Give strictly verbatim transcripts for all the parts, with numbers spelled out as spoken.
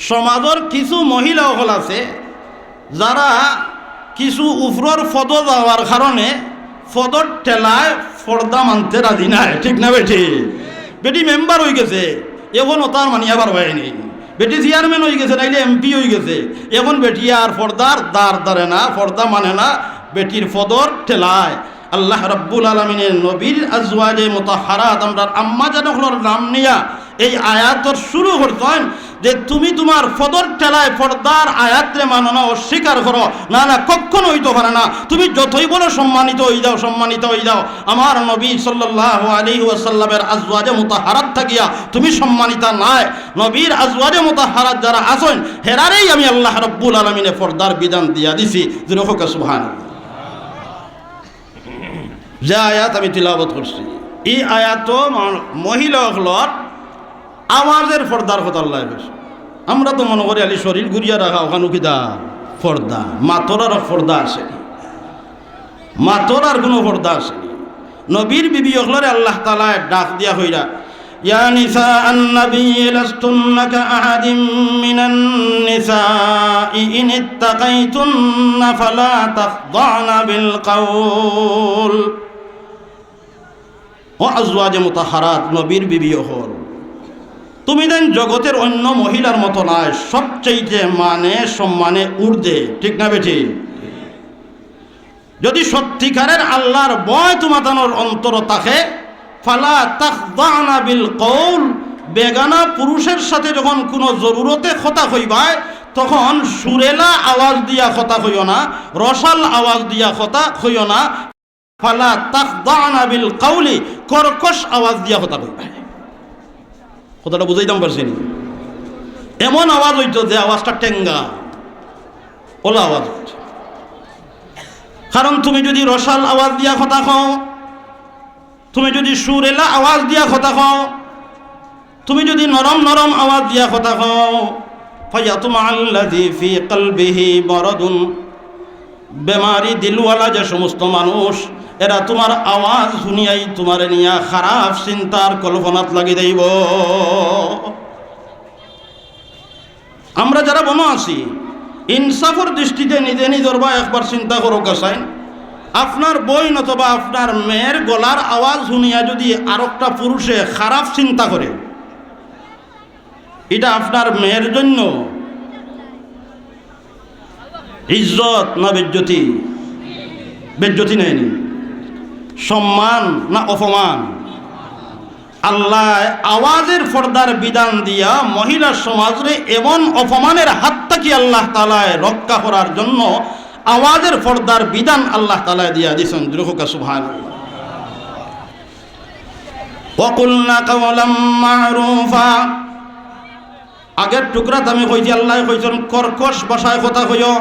সমাজর কিছু মহিলা অকল আছে, যারা কিছু উপরর পদো যাওয়ার কারণে পদর ঠেলায় পর্দা মানতে রাজি নায়, ঠিক না বেটি? বেটি মেম্বার অইগেছে, এখন অতা আর মানিয়া পারবায় নি। বেটি চেয়ারম্যান অইগেছে, নাইলে এমপি অইগেছে, এখন বেটি আর পর্দার দ্বার ধরে না, পর্দা মানে না, বেটির পদর ঠেলায়। আল্লাহ রাব্বুল আলামিনে নবীর আজওয়াজে মুতাহহারাত, আমরার আম্মা জান অকলর নাম নিয়া এই আয়াতর শুরু করছইন যে, "তুমি তুমার পদর ঠেলায় পর্দার আয়াতরে মানো না, অস্বীকার করো, না, না, কখনো অইতো পারে না। তুমি যতই বড় সম্মানিত অই যাও, সম্মানিত অই যাও, আমার নবী সাল্লাল্লাহু আলাইহি ওয়াসাল্লামের আজওয়াজে মুতাহহারাত থাকিয়া তুমি সম্মানিতা নায়।" নবীর আজওয়াজে মুতাহহারাত যারা আছইন, হেরারেই আমি আল্লাহ রাব্বুল আলামিনে পর্দার বিধান দিয়া দিছি। জোরে কউক্কা সুবহানাল্লাহ। যে আয়াত আমি তিলাওয়াত করছি, ই আয়াতো ম-, মহিলা অকলর আওয়াজর পর্দার কথা আল্লায় কইছে। আমরা তো মনো করি খালি শরীল ঘুরিয়া রাখা, অখানউ কিতা পর্দা? মাতর আর পর্দা আছে নি? মাতর আর কুনু পর্দা আছে নি? নবীর বিবি অকলরে আল্লাহ তাআলায় ডাক দিয়া কইরা, "ইয়া নিসা আন-নবী, লাস্তুন্না কাআহাদিম মিনান নিসাই ইন ইত্তাকাইতুন্না ফালা তাখদানা বিল কাউল।" ও আজওয়াজে মুতাহহারাত, নবীর বিবি অকল, তুমি যেন জগতর অইন্য মহিলার মতো নায়, সবচাইতে মানে সম্মানে ঊর্ধ্বে, ঠিক না বেটি? যদি সত্যিকারের আল্লার ভয় তুমাতানর অন্তরো থাকে, ফালা তাখদানা বিল কওল, বেগানা পুরুষর সাথে যখন কুনু জরুরতে কথা কইবায়, তখন সুরেলা আওয়াজ দিয়া কথা কইও না, রসাল আওয়াজ দিয়া কথা কইও না। ফালা তাখদানা বিল কওলি, কর্কশ আওয়াজ দিয়া কথা কইবায়। কথাটা বুঝাইতাম পারছি নি? এমন আওয়াজ অইতো যে আওয়াজটা টেঙ্গা, অলা আওয়াজ অইতো। কারণ তুমি যদি রসাল আওয়াজ দিয়া কথা কও, তুমি যদি সুরেলা আওয়াজ দিয়া কথা কও, তুমি যদি নরম নরম আওয়াজ দিয়া কথা কও, ফায়াতমাআল্লাযী ফী কলবিহি মারাদুন, বেমারি দিলওয়ালা যে সমস্ত মানুষ, এরা তুমার আওয়াজ হুনিয়াউ তুমারে নিয়া খারাপ চিন্তার কল্পনাত লাগি যাইবো। আমরা যারা বনো আছি, ইনসাফর দৃষ্টিতে নিজে নিজর বায় একবার চিন্তা করউক্কা চাইন। আপনার বইন অথবা আপনার মেয়ের গলার আওয়াজ হুনিয়া যদি আরোকটা পুরুষে খারাপ চিন্তা করে, ইটা আপনার মেয়ের জন্য ইজ্জত না বেইজ্জতি? বেইজ্জতি নায় নি? সম্মান না অপমান? আল্লায় আওয়াজর পর্দার বিধান দিয়া মহিলা সমাজরে এমন অপমানর হাত থাকি আল্লাহ তাআলায় রক্ষা করার জন্য আওয়াজর পর্দার বিধান আল্লাহ তাআলায় দিয়া দিছইন। জোরে কউক্কা সুবহানাল্লাহ। ওয়া কুলনা কাওলাম মা'রুফা। আগর টুকরাত আমি কইছি, আল্লায় কইছইন, কর্কশ ভাষায় কথা কইও,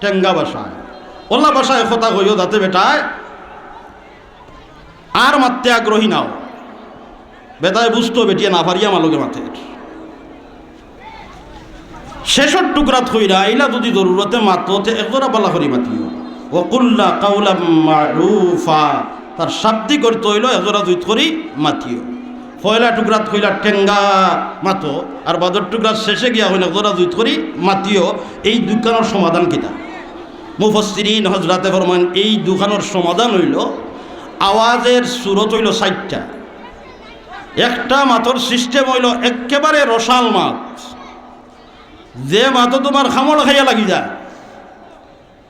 টেঙ্গা ভাষায়। অলা ভাষায় কথা কইও যাতে বেটায় আর মাততে আগ্রহী না অয়। বেটায় বুঝতো বেটিয়ে না পারিয়া আমার লগে মাতের। শেষর টুকরাত কইরা, ইলা যদি জরুরতে মাতো, তে একজরা ভালা করি মাতিও। ওয়া কুলনা কাওলাম মা'রুফা, তার শাব্দিক অর্থ অইলো একজরা জুইত করি মাতিও। পয়লা টুকরাত কইলা টেঙ্গা মাতো, আর বাদর টুকরাত শেষে গিয়া কইলা একজরা জুইত করি মাতিও। এই দুইখানর সমাধান কিতা? মুফাসসিরিন হজরাতে ফরমাইন, এই দুইখানর সমাধান অইলো, আওয়াজর সুরত অইলো চাইরটা। একটা মাতর system অইলো এক্কেবারে রসাল মাত, যে মাতো তুমার কামড় খাইয়া লাগি যায়,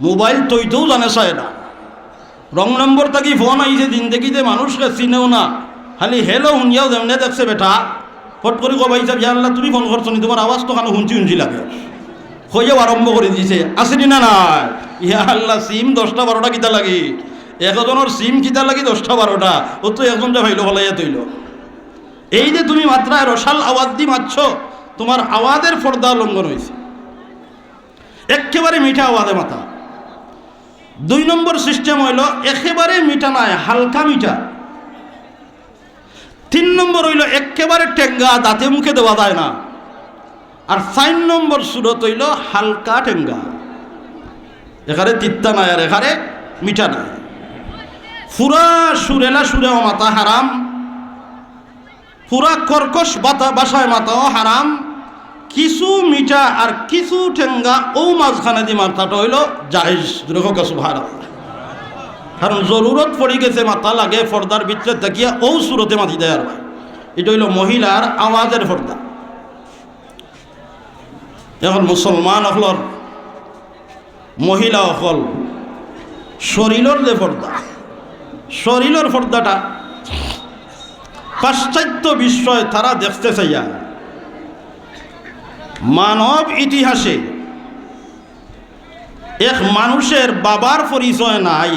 মোবাইল থইতেও জানে চায় না। Wrong number থাকি ফোন আইছে, জিন্দেগিতে মানুষরে চিনেও না, খালি hello হুনিয়াউ যেমনে দেখছে বেটা, ফট করি কয়, "ভাই সাব, ইয়া আল্লাহ, তুমি ফোন করছো নি, তুমার আওয়াজ তো কানো হুনছি হুনছি লাগে।" কইয়াউ আরম্ভ করি দিছে, আছে নি না নাই? ইয়া আল্লাহ, সিম দশটা বারোটা কিতা লাগি? একজনর সিম কিতা লাগি দশটা বারোটা? অউ তো একজন যে পাইলো ফালাইয়া থইলো। এই যে তুমি মাতরায় রসাল আওয়াজ দি মাতছো, তুমার আওয়াজর পর্দা লঙ্ঘন অইছে। এক্কেবারে মিঠা আওয়াজে মাতা। দুই নম্বর system অইলো একেবারে মিঠা নায়, হালকা মিঠা। তিন নম্বর অইলো এক্কেবারে টেঙ্গা, দাঁতে মুখে দেওয়া যায় না। আর চাইর নম্বর সুরত অইলো হালকা টেঙ্গা, একেবারে তিতা নায় আর একেবারে মিঠা নায়। পুরা সুরেলা সুরেও মাতা হারাম, পুরা কর্কশ বাতা-, ভাষায় মাতাও হারাম, কিছু মিঠা আর কিছু টেঙ্গা, অউ মাঝখানেদি মাতাটা অইলো জায়েজ। জোরে কউক্কা সুবহানাল্লাহ। কারণ জরুরত পড়ি গেছে, মাতা লাগে, পর্দার ভিতরে থাকিয়া অউ সুরতে মাতি দেয় আর ভাই। ইটা অইলো মহিলার আওয়াজের পর্দা। এখন মুসলমান অকলর মহিলা অকল শরীলর যে পর্দা, শরীলর পর্দাটা পাশ্চাত্য বিশ্বয় তারা দেখতে চাইয়া। মানব ইতিহাসে এক মানুষের বাবার পরিচয় নাই,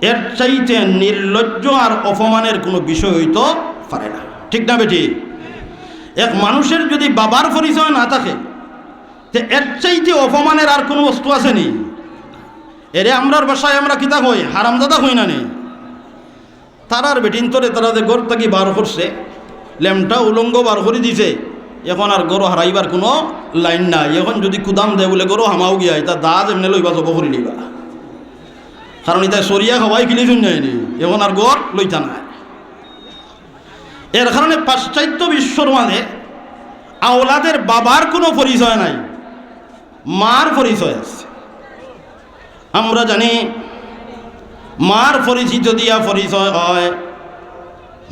এর চাইতে নির্লজ্জ আর অপমানের কোনো বিষয় অইতো পারে না। ঠিক না বেঠিক? এক মানুষের যদি বাবার পরিচয় না থাকে, তে এর চাইতে অপমানের আর কোনো বস্তু আছে নি? এরে আমরার ভাষায় আমরা কিতা কই? হারামজাদা কই না নি? তারার বেটিন্তরে তারা যে ঘর থাকি বার করছে, লেমটা উলঙ্গ বার করি দিছে, এখন আর ঘরো হারাইবার কোনো লাইন নাই। এখন যদি কুদাম দেয় বুলে, "ঘরো হামাও গিয়া, ইতা দাজ এমনে লইবা, জবো করি লইবা।" কারণ ইতা সরিয়া খাওয়াই কিলি শুন যায়নি, এখন আর ঘর লইতা নাই। এর কারণে পাশ্চাত্য বিশ্বর মাঝে আওলাদের বাবার কোনো পরিচয় নাই, মার পরিচয় আছে। আমরা জানি, মার পরিচিত দিয়া পরিচয় হয়,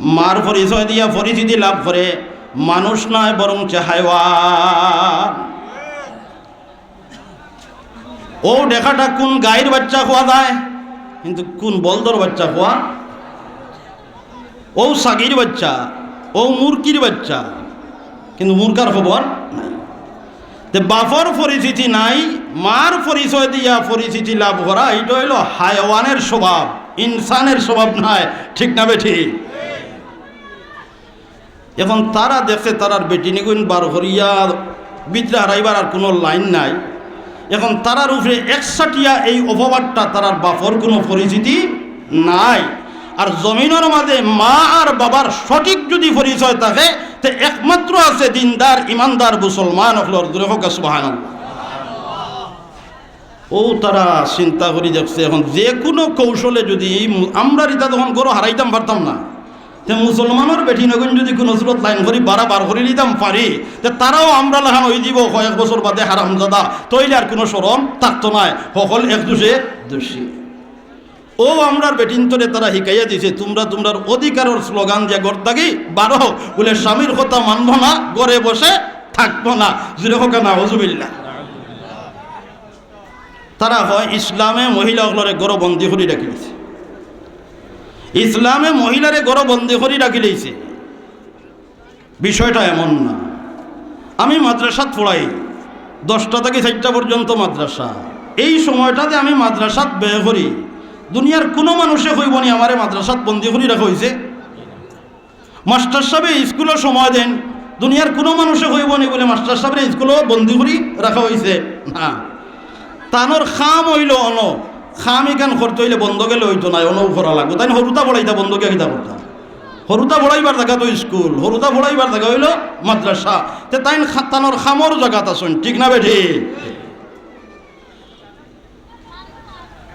মার পরিচয় দিয়া পরিচিতি লাভ করে মানুষ নয়, বরং হায়ওয়ান। অউ দেখাটা কোন গাইর বাচ্চা কওয়া যায়, কিন্তু কোন বলদর বাচ্চা কওয়া, অউ ছাগির বাচ্চা, অউ মুরগির বাচ্চা, কিন্তু মুরগার খবর নাই। তে বাপর পরিচিতি নাই, মার পরিচয় দিয়া পরিচিতি লাভ করা, ইটা অইলো হায়ওয়ানের স্বভাব, ইনসানের স্বভাব নায়। ঠিক না বেঠিক? এখন তারা দেখছে তারার বেটিনিগুইন বার করিয়া ভিতরে হারাইবার আর কোনো লাইন নাই। এখন তারার উপরে একচাটিয়া এই অপবাদটা, তারার বাপর কোনো পরিচিতি নাই। আর জমিনর মাঝে মা আর বাবার সঠিক যদি পরিচয় থাকে, তে একমাত্র আছে দিনদার, ইমানদার মুসলমান অকলর। জোরে কউক্কা সুবহানাল্লাহ। অউ তারা চিন্তা করি দেখছে, এখন যে কোনো কৌশলে যদি এই মু-, আমরার ইতা তখন ঘরো হারাইতাম পারতাম না, তে মুসলমানর বেটিনগুইন যদি কোনো সুরত লাইন করি বারা বার করি নিতাম পারি, তে তারাও আমরার লাখান অই যিবো কয়েক বছর বাদে হারামজাদা, তইলে আর কোনো শরম থাকতো নায়, হকল এক দুষে দুষী। অউ আমরার বেটিন্তরে তারা হিকাইয়া দিছে, তুমরা তুমরার অধিকারর স্লোগান দিয়া ঘর থাকি বারো, বুলে স্বামীর কথা মানবো না, ঘরে বসে থাকবো না। জোরে কউক্কা নাউজুবিল্লাহ। তারা কয় ইসলামে মহিলা অকলরে ঘরো বন্দি করি রাখিলিছে, ইসলামে মহিলারে ঘরো বন্দি করি রাখিলিছে। বিষয়টা এমন না। আমি মাদ্রাসাত পড়াই, দশটা থাকি চাইরটা পর্যন্ত মাদ্রাসা। এই সময়টাতে আমি মাদ্রাসাত ব্যয় করি। দুনিয়ার কোনো মানুষে কইবো নি আমারে মাদ্রাসাত বন্দি করি রাখা অইছে? মাস্টার সাবে স্কুলো সময় দেইন, দুনিয়ার কোনো মানুষে কইবো নি বুলে মাস্টার সাবরে স্কুলো বন্দি করি রাখা অইছে? না। তানর কাম অইলো অনো, কাম ইখান করতে অইলে বন্দো গেলে অইতো নায়, অনো করা লাগবো। তাইন হুরুতা পড়াইতা, বন্দো গিয়া কিতা করতা? হুরুতা পড়াইবার জাগা তো স্কুল, হুরুতা পড়াইবার জাগা অইলো মাদ্রাসা। তে তাইন খা-, তানর কামর জাগাত আছইন, ঠিক না বেঠিক?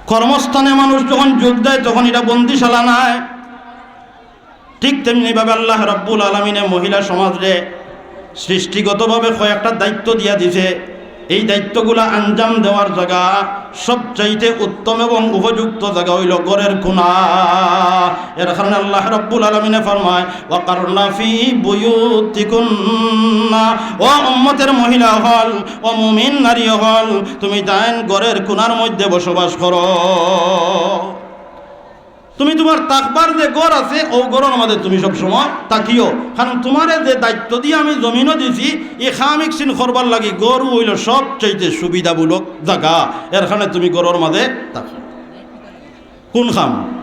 কর্মস্থানে মানুষ যখন যোগ দেয়, তখন ইটা বন্দিশালা নায়। ঠিক তেমনিভাবে আল্লাহ রাব্বুল আলামিনে মহিলা সমাজরে সৃষ্টিগতভাবে কয়েকটা দায়িত্ব দিয়া দিছে। এই দায়িত্বগুলা আঞ্জাম দেওয়ার জাগা সবচাইতে উত্তম এবং উপযুক্ত জাগা অইলো ঘরর কুনা। এর কারণে আল্লাহ রাব্বুল আলামিনে ফরমায়, "ওয়াকারনা ফি বুয়ুতিকুন্না।" ও উম্মতের মহিলা অকল, ও মুমিন নারী অকল, তুমি তাইন ঘরর কুনার মধ্যে বসবাস করো। তুমি তুমার থাকবার যে ঘর আছে, অউ ঘরর মাঝে তুমি সব সময় থাকিও, কারণ তুমারে যে দায়িত্ব দিয়া আমি জমিনো দিছি, ই কাম ইকশিন করবার লাগি ঘরউ অইলো সবচাইতে সুবিধামূলক জাগা, এর কারণে তুমি ঘরর মাঝে থাকো। কোন কাম?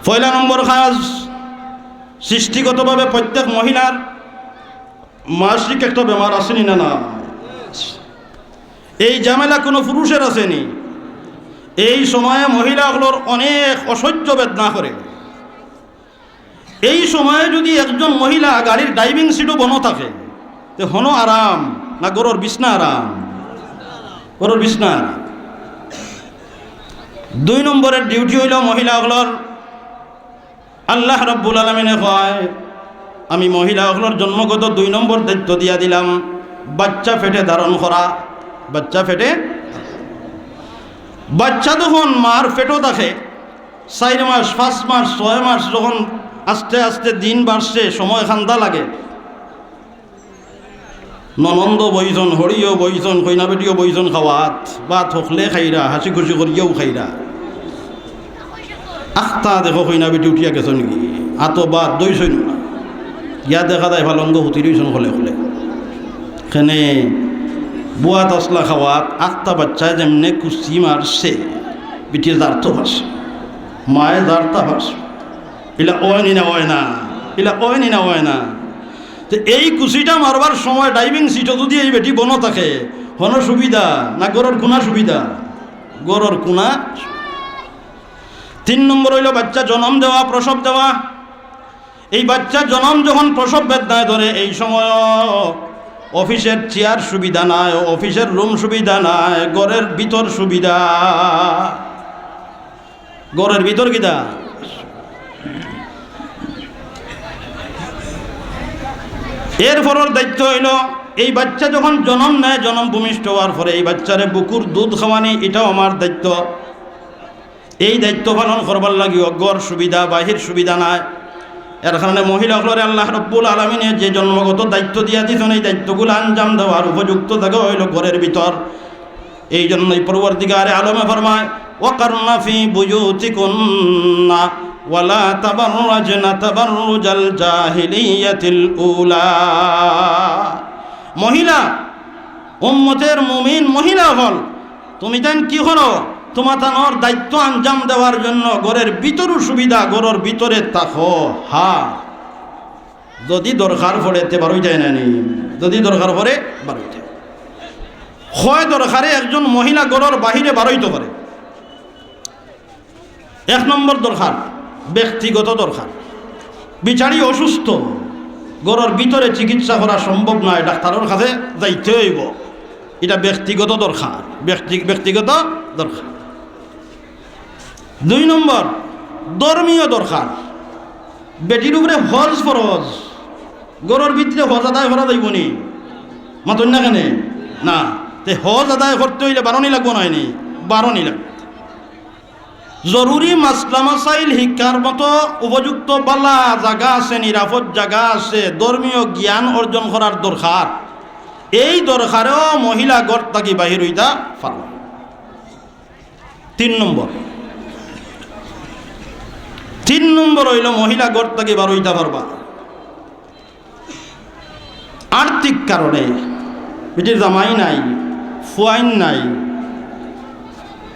পয়লা নম্বর কাজ, সৃষ্টিগতভাবে প্রত্যেক মহিলার মাসিক একটা বেমার আছে নি না? না, এই ঝামেলা কোনো পুরুষের আছে নি? এই সময়ে মহিলা অকলর অনেক অসহ্য বেদনা করে। এই সময়ে যদি একজন মহিলা গাড়ির ড্রাইভিং সিটও বনো থাকে, তে হনো আরাম না ঘরর বিছনা আরাম? ঘরর বিছনা আরাম। দুই নম্বরের ডিউটি অইলো মহিলা অকলর, আল্লাহ রাব্বুল আলামিনে কয়, আমি মহিলা অকলর জন্মগত দুই নম্বর দায়িত্ব দিয়া দিলাম, বাচ্চা পেটে ধারণ করা। বাচ্চা পেটে, বাচ্চা যখন মার পেটো থাকে, চাইর মাস, পাঁচ মাস, ছয় মাস, যখন আস্তে আস্তে দিন বাড়ছে, সময় খান্দা লাগে, ননন্দও বইছইন, হড়িও বইছইন, কইনা বেটিও বইছইন খাওয়াত, ভাত হকলে খাইরা, হাসি খুশি করিয়াও খাইরা। আখতা দেখো কইনা বেটি উঠিয়া গেছইন গি, আতো ভাত দইছইন না। গিয়া দেখা যায় পালঙ্গ হুতি রইছইন হকলে হকলে। কেনে বুয়াত আছলা খাওয়াত, আখতা বাচ্চায় যেমনে কুচি মারছে, বেটিয়ে জারতো পারছে, মায়ে জারতা পারছে। ইলা অয়নি না অয় না? ইলা অয়নি না অয় না? তে এই কুচিটা মারবার সময় driving seat-ও যদি এই বেটি বনো থাকে, হনো সুবিধা না ঘরর কুনা সুবিধা? ঘরর কুনা। তিন নম্বর অইলো বাচ্চা জনম দেওয়া, প্রসব দেওয়া। এই বাচ্চা জনম যখন প্রসব বেদনায় ধরে, এই সময় অফিসের চেয়ার সুবিধা নাই, অফিসের রুম সুবিধা নাই, ঘরর ভিতর সুবিধা। ঘরর ভিতর কিতা? এরপরর দায়িত্ব অইলো, এই বাচ্চা যখন জনম নেয়, জনম ভূমিষ্ঠ অওয়ার পরে এই বাচ্চারে বুকুর দুধ খাওয়ানি, ইটাও আমার দায়িত্ব। এই দায়িত্ব পালন করবার লাগিও ঘর সুবিধা, বাহির সুবিধা নাই। এর কারণে মহিলা অকলরে আল্লাহ রব্বুল আলামিনে যে জন্মগত দায়িত্ব দিয়া দিছইন, এই দায়িত্বগুলা আঞ্জাম দেওয়ার উপযুক্ত জাগা অইলো ঘরর ভিতর। এই জন্যই পরওয়ারদিগারে আলমে ফরমায়, "ওয়াকারনা ফি বুয়ুতিকুন্না ওয়ালা তাবাররাজনা তাবাররুজাল জাহিলিয়াতিল উলা।" মহিলা, উম্মতের মুমিন মহিলা অকল, তুমিতাইন কি করো? তুমাতানর দায়িত্ব আঞ্জাম দেওয়ার জন্য ঘরর ভিতরও সুবিধা, ঘরর ভিতরে থাকো। হ্যাঁ, যদি দরকার পড়ে তে বারইতায় না নি, যদি দরকার পড়ে বারইতায়। হয় দরকারে একজন মহিলা ঘরর বাহিরে বারইতো পারে। এক নম্বর দরকার, ব্যক্তিগত দরকার। বিচারি অসুস্থ, ঘরর ভিতরে চিকিৎসা করা সম্ভব নায়, ডাক্তারর কাছে যাইতে অইবো, ইটা ব্যক্তিগত দরকার, ব্যক্তি-, ব্যক্তিগত দরকার। দুই নম্বর, ধর্মীয় দরকার। বেটির উপরে হজ ফরজ, ঘরর ভিতরে হজ আদায় করা যাইবো নি? মাতইন না কেনে? না। তে হজ আদায় করতে অইলে বারনি লাগবো নায় নি? বারনি লাগবো। জরুরি মাসলা মাসাইল শিক্ষার মতো উপযুক্ত বালা জাগা আছে, নিরাপদ জাগা আছে, ধর্মীয় জ্ঞান অর্জন করার দরকার। এই দরকারেও মহিলা ঘর থাকি বাহির অইতা পারবা। তিন নম্বর, তিন নম্বর অইলো মহিলা ঘর থাকি বারইতা পারবা আর্থিক কারণে। বেটির জামাই নাই, ফুয়াইন নাই,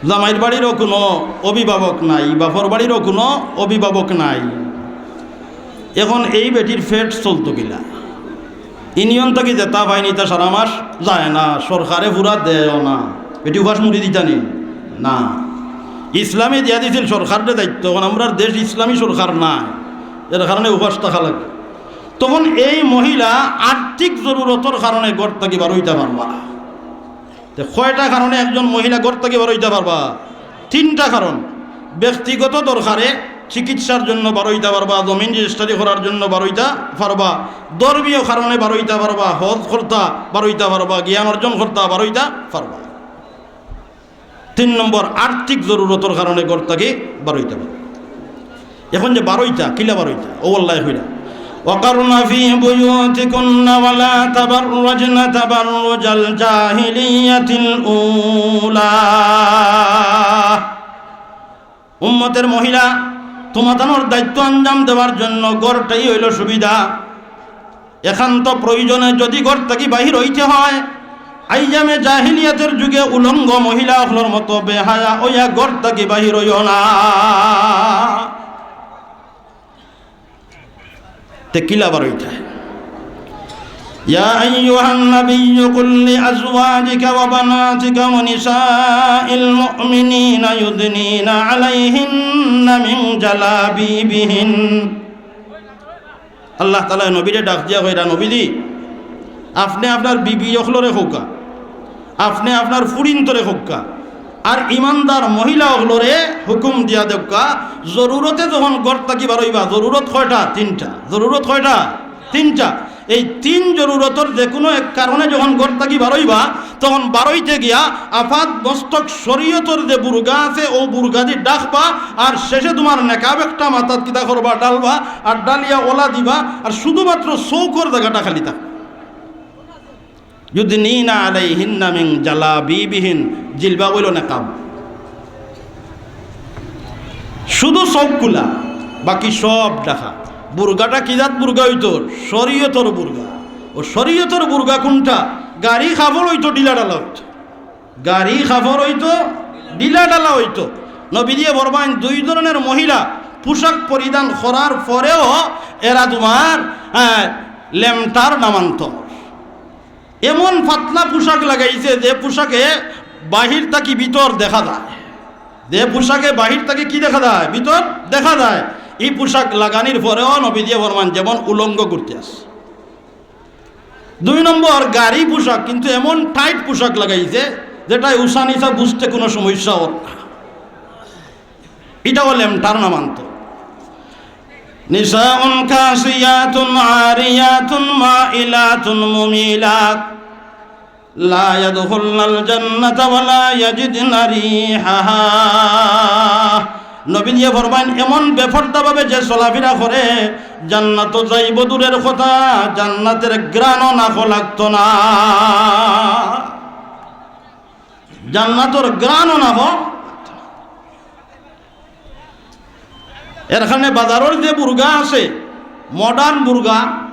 জামাইর বাড়িরও কুনু অভিভাবক নাই, বাপর বাড়িরও কুনু অভিভাবক নাই। এখন এই বেটির পেট চলতো কিলা? ইউনিয়ন থাকি যেতা পাইন ইতা সারা মাস যায় না, সরকারে পুরা দেয়ও না, বেটি উপাস মরি দিতা নি? না। ইসলামে দিয়া দিছিল সরকাররে দায়িত্ব, এখন আমরার দেশ ইসলামী সরকার নায়, এর কারণে উপাস থাকা লাগে। তখন এই মহিলা আর্থিক জরুরতর কারণে ঘর থাকি বারইতা পারবা। তে কয়টা কারণে একজন মহিলা ঘর থাকি বারইতা পারবা? তিনটা কারণ। ব্যক্তিগত দরকারে, চিকিৎসার জন্য বারইতা পারবা, জমিন রেজিস্ট্রি করার জন্য বারইতা পারবা, ধর্মীয় কারণে বারইতা পারবা, হজ করতা বারইতা পারবা, জ্ঞান অর্জন করতা বারইতা পারবা। তিন নম্বর, আর্থিক জরুরতর কারণে ঘর থাকি বারইতা পারবা। এখন যে বারইতা, কিলা বারইতা? ও আল্লায় কইরা, "ওয়াকারনা ফি বুয়ুতিকুন্না ওয়ালা তাবাররাজনা তাবাররুজাল জাহিলিয়াতিল উলা।" উম্মতের মহিলা, তুমাতানর দায়িত্ব আঞ্জাম দেওয়ার জন্য ঘরটাই অইলো সুবিধা। একান্ত প্রয়োজনে যদি ঘর থাকি বাহির অইতে হয়, আইয়ামে জাহিলিয়াতের যুগে উলঙ্গ মহিলা অকলর মতো বেহায়া অইয়া ঘর থাকি বাহির অইও না। তে কিলা বারইতা? يا أيها النبي قل لأزواجك وبناتك ونساء المؤمنين يدنين عليهن من جلابيبهن। আল্লাহ তাআলায় নবীরে ডাক দিয়া কইরা, "নবীজি, আপনে আপনার বিবি অকলরে কউক্কা, আপনে আপনার ফুড়িন্তরে কউক্কা, আর ইমানদার মহিলা অকলরে হুকুম দিয়া দেউক্কা, জরুরতে যখন ঘর থাকি বারইবা।" জরুরত কয়টা? তিনটা। জরুরত কয়টা? তিনটা। এই তিন জরুরতর যেকুনু এক কারণে যখন ঘর থাকি বারইবা, তখন বারইতে গিয়া আপাদ মস্তক শরীয়তর যে বুরকা আছে, অউ বুরকা দি ঢাকবা, আর শেষে তুমার নেকাব একটা মাথাত কিতা করবা, ঢালবা, আর ঢালিয়া অলা দিবা, আর শুধুমাত্র চউখর জাগাটা খালি থাকবা। يدنين عليهن من جلابيبهن, জিলবাব অইলো নেকাব। শুধু চউখ খুলা, বাকি সব ঢাকা। বুরকাটা কি জাত বুরকা অইতো? শরীয়তর বুরকা। অউ শরীয়তর বুরকা কুনটা? গাড়ি কাপড় অইতো, ঢিলা ঢালা অইতো। গাড়ি কাপড় অইতো, ঢিলা ঢালা অইতো। নবীজিয়ে ফরমাইন, দুই ধরনের মহিলা পোশাক পরিধান করার পরেও এরা তুমার, আহ, লেংটার নামান্তর। এমন পাতলা পোশাক লাগাইছে যে পোশাকে বাহির থাকি ভিতর দেখা যায়, যে পোশাকে বাহির থাকি কি দেখা যায়? ভিতর দেখা যায়। ই পোশাক লাগানির পরেও নবীজিয়ে ফরমাইন যেমন উলঙ্গ ঘুরতে আছে। দুই নম্বর, গাড়ি পোশাক, কিন্তু এমন টাইট পোশাক লাগাইছে যেটায় উষা নিশা বুঝতে কুনু সমস্যা অর না। ইটাও লেংটার নামান্তর। نساء كاسيات عاريات مائلات مميلات لا يدخلن الجنة ولا يجدن ريحها। নবীজিয়ে ফরমাইন, এমন বেপর্দাভাবে যে চলাফিরা করে, জান্নাতো যাইবো দূরের কথা, জান্নাতের ঘ্রাণও নাকো লাগতো না। জান্নাতর ঘ্রাণও নাকো। এর কারণে বাজারর যে বুরকা আছে, modern বুরকা,